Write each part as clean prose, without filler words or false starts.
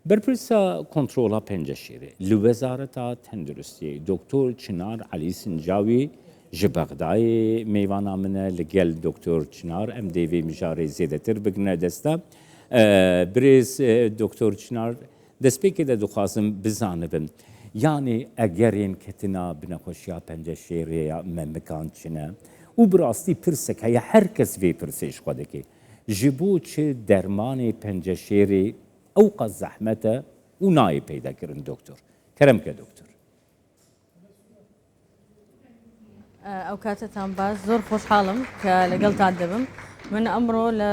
Berpirsa Kontrola Penceşêrê li Wezareta Tenduristiyê Doktor Çinar Elî Sincawî ji Bexdayê mêvana min e. Li gel Doktor Çinar em dê vê mijarê zêdetir bigirine deste. Birêz Doktor Çinar, destpêkê de dixwazim bizanibim yanê egerên ketina bi nexweşiya penceşêrê ya memikan çi ne? Û bi rastî pirsek heye her kes vê pirsê ji xwe dike. Ji bo çi dermanê penceşêrê ewqas zehmet e û nayê peydakirin doktor? Kerem ke doktor. ئەو کاتەتان باش زۆر خۆشحاڵم کە لەگەڵتان دەبم من ئەمڕۆ لە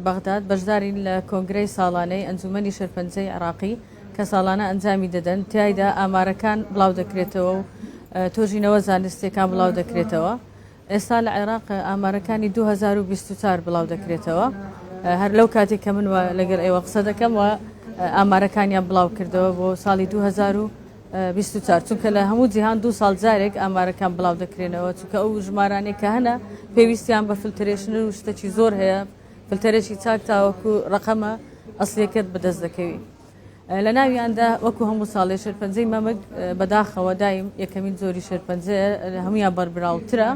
بەغداد بەشدارین لە کۆنگرەی ساڵانەی ئەنجومەنی شێرپەنجەی عراقی کە ساڵانە ئەنجامی دەدەن تایدا ئامارەکان بڵاو دەکرێتەوە و تۆژینەوە زانستیەکان بڵاو دەکرێتەوە ئێستا لە عێراق ئامارەکانی 2024 بڵاو دەکرێتەوە هەر لەو کاتێک کە من لەگەڵ ئێوە قسە دەکەم و ئامارەکانیان بڵاو کردەوە بۆ ساڵی 2024 چونکە لە هەموو جیهان دوو ساڵ جارێک ئامارەکان بڵاو دەکرێنەوە چونکە ئەو ژمارانێک کە هەنە پێویستیان بە filtration و شتەکی زۆر هەیە فلتەرێکی چاک تاوەکو ڕقەمە ئەسلیەکەت بەدەست دەکەوی. لە ناویاندا وەکو هەموو ساڵێ شێرپەنجەی مەمک بەداخەوە دایم یەکەمین جۆری شێرپەنجەیە لە هەمویان بەربراوترە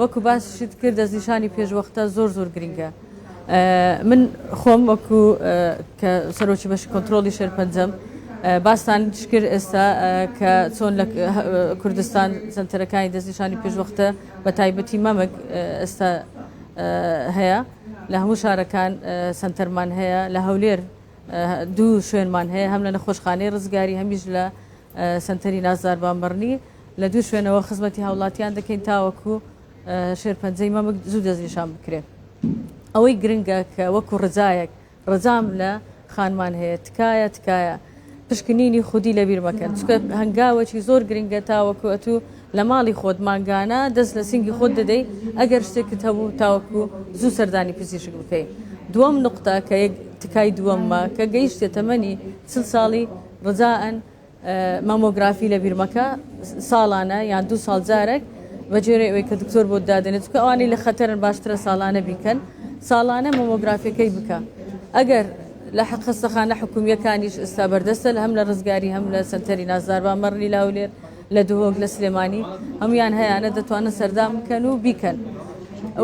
وەکو باسیشت کرد دەستنیشانی پێشوەختە زۆر زۆر گرنگە من خۆم وەکو کە سەرۆکی بەشی کۆنتترۆلی شێرپەنجەم باستان کرد ئێستا کە چۆن لە کوردستان سنتەرەکانی دەستنیشانی پێشوەختە بە تایبەتی مەمک ئێستا هەیە لە هەموو شارەکان سنتەرمان هەیە لە هەولێر دوو شوێنمان هەیە هەم لە نەخۆشخانەی ڕزگاری هەمیش لە سەنتەری نازدار بامبڕنی لە دوو شوێنەوە خزمەتی هاوڵاتیان دەکەین تاوەکو شێرپەنجەی مەمک زوو دەستنیشان بکرێت ئەوەی گرنگە کە وەکو ڕجایەک ڕجام لە خانمان هەیە تکایە تکایە پشکنینی خودی لەبیر مەکەن چونکە هەنگاوەکی زۆر گرنگە تاوەکو ئەتوو لە ماڵی خۆت مانگانە دەست لە سینگی خۆت دەدەی ئەگەر شتێکت هەبوو تاوەکو زوو سەردانی پزیشک بکەی دووەم نوقتە کە یەک تکای دووەممە کە گەیشتە تەمەنی چل ساڵی ڕجائەن مامۆگرافی لەبیر مەکە ساڵانە یان دوو ساڵ جارێک بە جێرەی ئەوەی کە دکتۆر بۆت دادەنێت چونکە ئەوانەی لە خەتەرن باشترە ساڵانە بیکەن ساڵانە مۆمۆگرافیەکەی بکە ئەگەر لە حەق خەستەخانە حکومییەکانیش ئێستا بەردەستە لە هەم لە ڕزگاری هەم لە سەنتەری نازدار بامەڕنی لە هەولێر لە دهۆک لە سلێمانی هەمویان هەیانە دەتوانن سەردان بکەن و بیکەن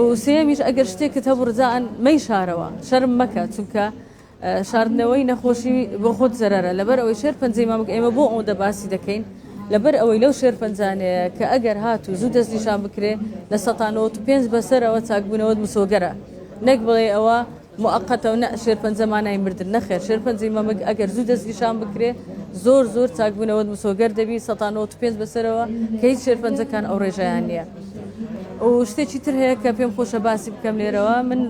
و سێیەمیش ئەگەر شتێکت هەبوو ڕجائەن مەیشارەوە شەرم مەکە چونکە شاردنەوەی نەخۆشی بۆ خۆت زەرەرە لەبەر ئەوەی شێرپەنجەی مەمک ئێمە بۆ ئەوەندە باسی دەکەین لەبەر ئەوەی لەو شێرپەنجانەیە کە ئەگەر هاتوو زوو دەستنیشان بکرێ لە 95% بەسەرەوە چاکبوونەوەت مسۆگەرە نەک بڵێ ئەوە موەقەتە و نە شێرپەنجە مانای مردن نەخێر شێرپەنجەی مەمک ئەگەر زوو دەستنیشان بکرێ زۆر زۆر چاکبوونەوەت مسۆگەر دەبی 95% بەسەرەوە کە هیچ شێرپەنجەکان ئەو ڕێژەیان نییە. و شتێکی تر هەیە کە پێم خۆشە باسی بکەم لێرەوە من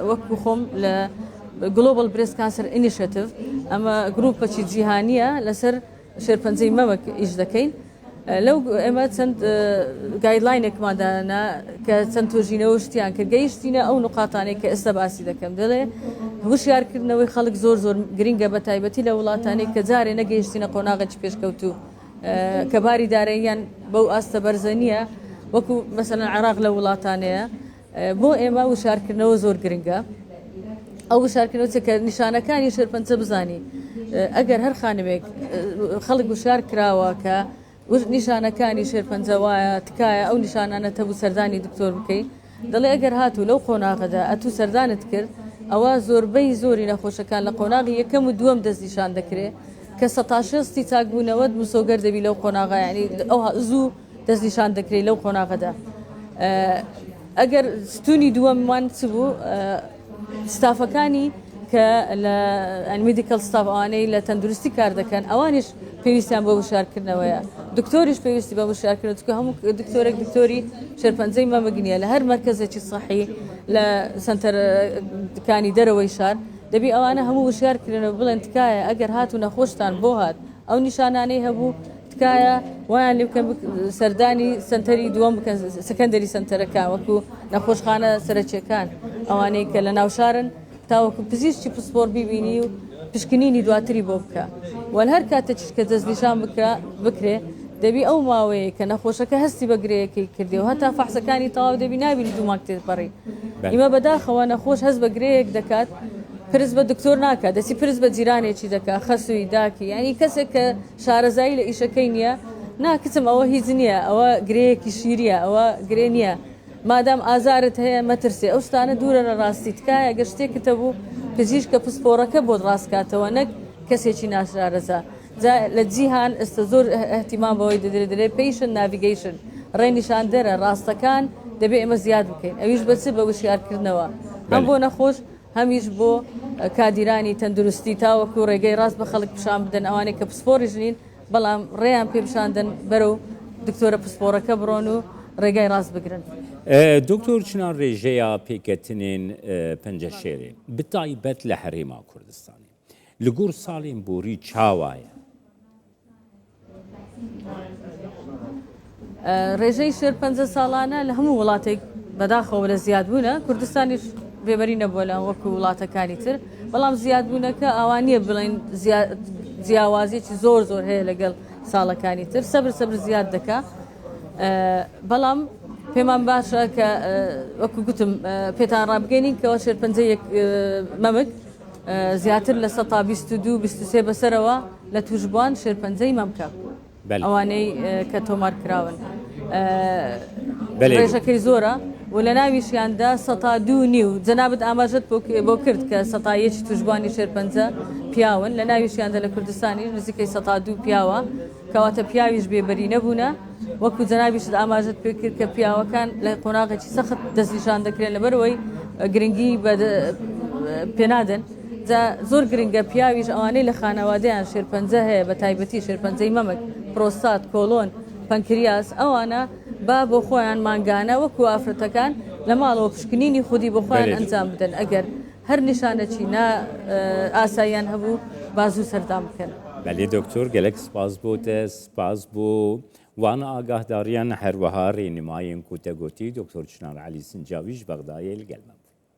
وەکو خۆم لە Global Breast Cancer Initiative ئەمە گروپەکی جیهانییە لەسەر شێرپەنجەی مەمک ئیش دەکەین لەو ئێمە چەند guideline ێکمان دانا کە چەند توێژینەوە شتیان کرد گەیشتینە ئەو نقاتانەی کە ئێستا باسی دەکەم دەڵێ هوشیارکردنەوەی خەڵک زۆر زۆر گرنگە بە تایبەتی لە وڵاتانی کە جارێ نەگەیشتینە قۆناغێکی پێشکەوتوو کە باری داراییان بەو ئاستە بەرزە نییە وەکو مەسەلەن عێراق لە وڵاتانەیە بۆ ئێمە وشارکردنەوە زۆر گرنگە ئەو وشارکردنەوە چە کە نیشانەکانی شێرپەنجە بزانی ئەگەر هەر خانمێک خەڵک وشار کراوە کە نیشانەکانی شێرپەنجە وایە تکایە ئەو نیشانانە تەبوو سەردانی دکتۆر بکەیت دەڵێ ئەگەر هاتوو لەو قۆناغەدا ئەتوو سەردانت کرد ئەوە زۆربەی زۆری نەخۆشەکان لە قۆناغی یەکەم و دووەم دەستنیشان دەکرێ کە سەتا شێستی چاکبوونەوەت مسۆگەر دەبی لەو قۆناغە یانی ئەو زوو دەستنیشان دەکرێت لەو قۆناغەدا ئەگەر ستونی دووەممان چ بوو ستافەکانی کە لە medical staff ئەوانەی لە تەندروستی کار دەکەن ئەوانیش پێویستیان بە وشارکردنەوەیە دکتۆریش پێویستی بە وشارکردن چونکە هەموو دکتۆرێک دکتۆری شێرپەنجەی مەمک نییە لە هەر مەرکەزێکی سەحی لە سەنتەرەکانی دەرەوەی شار دەبی ئەوانە هەموو وشار کرێنەوە بڵێن تکایە ئەگەر هات و نەخۆشتان بۆ هات ئەو نیشانانەی هەبوو تکایە وایان لێ بکەن سەردانی سەنتەری دووەم بکەن secondary سەنتەرەکان وەکو نەخۆشخانە سەرەکیەکان ئەوانەی کە لە ناوشارن تاوەکو پزیشکی پسپۆر بیبینی و پشکنینی دواتری بۆ بکە وەل هەر کاتێکیش کە دەستنیشان بکە بکرێ دەبی ئەو ماوەیە کە نەخۆشەکە هەستی بە گرێیەکەی کردی و هەتا فەحسەکانی تەواو دەبی نابینی دوو مانگ تێپەڕی ئیمە بەداخەوە نەخۆش هەست بە گرێیەک دەکات. پرس بە دکتۆر ناکا دەچی پرس بە جیرانێکی دەکا خەسووی داکی یانی کەسێک کە شارەزایی لە ئیشەکەی نییە نا کچم ئەوە هیچ نییە ئەوە گرێیەکی شیریە ئەوە گرێ نییە مادام ئازارت هەیە مەترسێ ئەو شتانە دوورە لە ڕاستی تکایە گەر شتێکت هەبوو پزیشکە پسپۆڕەکە بۆت ڕاست کاتەوە نەک کەسێکی ناشارەزا جا لە جیهان ئێستا زۆر ئیهتیمام بەوەی دەدرێت دەلێ patient navigation ڕێنیشاندەرە ڕاستەکان دەبێ ئێمە زیاد بکەین ئەویش بە چ بە وشیارکردنەوە هەم بۆ نەخۆش هەمیش بۆ کادیرانی تەندروستی تاوەکو ڕێگەی ڕاست بە خەڵک پیشان بدەن ئەوانەی کە پسپۆڕیش نین بەڵام ڕێیان پێ پیشاندەن بەرەو دکتۆرە پسپۆڕەکە بڕۆن و ڕێگای ڕاست بگرن. دکتۆر چنار ڕێژەیا پێکەتنێن پەنجەشێرێ بتایبەت لە هەرێما کوردستانێ لە گۆر ساڵێن بۆری چاوایە؟ ڕێژەی شێرپەنجە ساڵانە لە هەموو وڵاتێک بەداخەوە لە زیادبوونە، کوردستانیش بێبەری نەبووە لە وەکو وڵاتەکانی تر، بەڵام زیادبوونەکە ئاوا نییە بڵێین جیاوازیەکی زۆر زۆر هەیە لەگەڵ ساڵەکانی تر، سەبر سەبر زیاد دەکا. بەڵام پێمان باشە کە وەکو گوتم پێتان ڕابگەینین کەەوە شێرپەنجە یەک مەمک زیاتر لە 22 23 بەسەرەوە لە توشبووان شێرپەنجەی مەمکە. ئەوانەی کە تۆمار کراون ڕێژەکەی زۆرە و لە ناویشیاندا سەتا دوو نیو جەنابت ئاماژەت بۆ کرد کە سەتا یەکی توشبووانی شێرپەنجە پیاون لە ناویشیاندا لە کوردستانی نزیکەی سەتا دوو پیاوە کەواتە پیاویش بێبەری نەبوونە وەکو جەنابیشت ئاماژەت پێ کرد کە پیاوەکان لە قۆناغێکی سەخت دەستنیشان دەکرێن لەبەرەوەی گرنگی پێنادەن جا زۆر گرنگە پیاویش ئەوانەی لە خانەوادەیان شێرپەنجە هەیە بە تایبەتی شێرپەنجەی مەمک، پرۆستات، کۆڵۆن، پەنکریاس ئەوانە با بۆ خۆیان مانگانە وەکو ئافرەتەکان لە ماڵەوە پشکنینی خودی بۆ خۆیان ئەنجام بدەن ئەگەر هەر نیشانەکی نا ئاساییان هەبوو با زوو سەردان بکەن. بەلێ دکتۆر گەلەک سپاس بۆ تە سپاس بۆ وان ئاگاهداریان هەروەها رێنمایێن کو تە گۆتی دکتۆر چنار عەلی سنجاویش بەغدایێ لگەل مە بوو.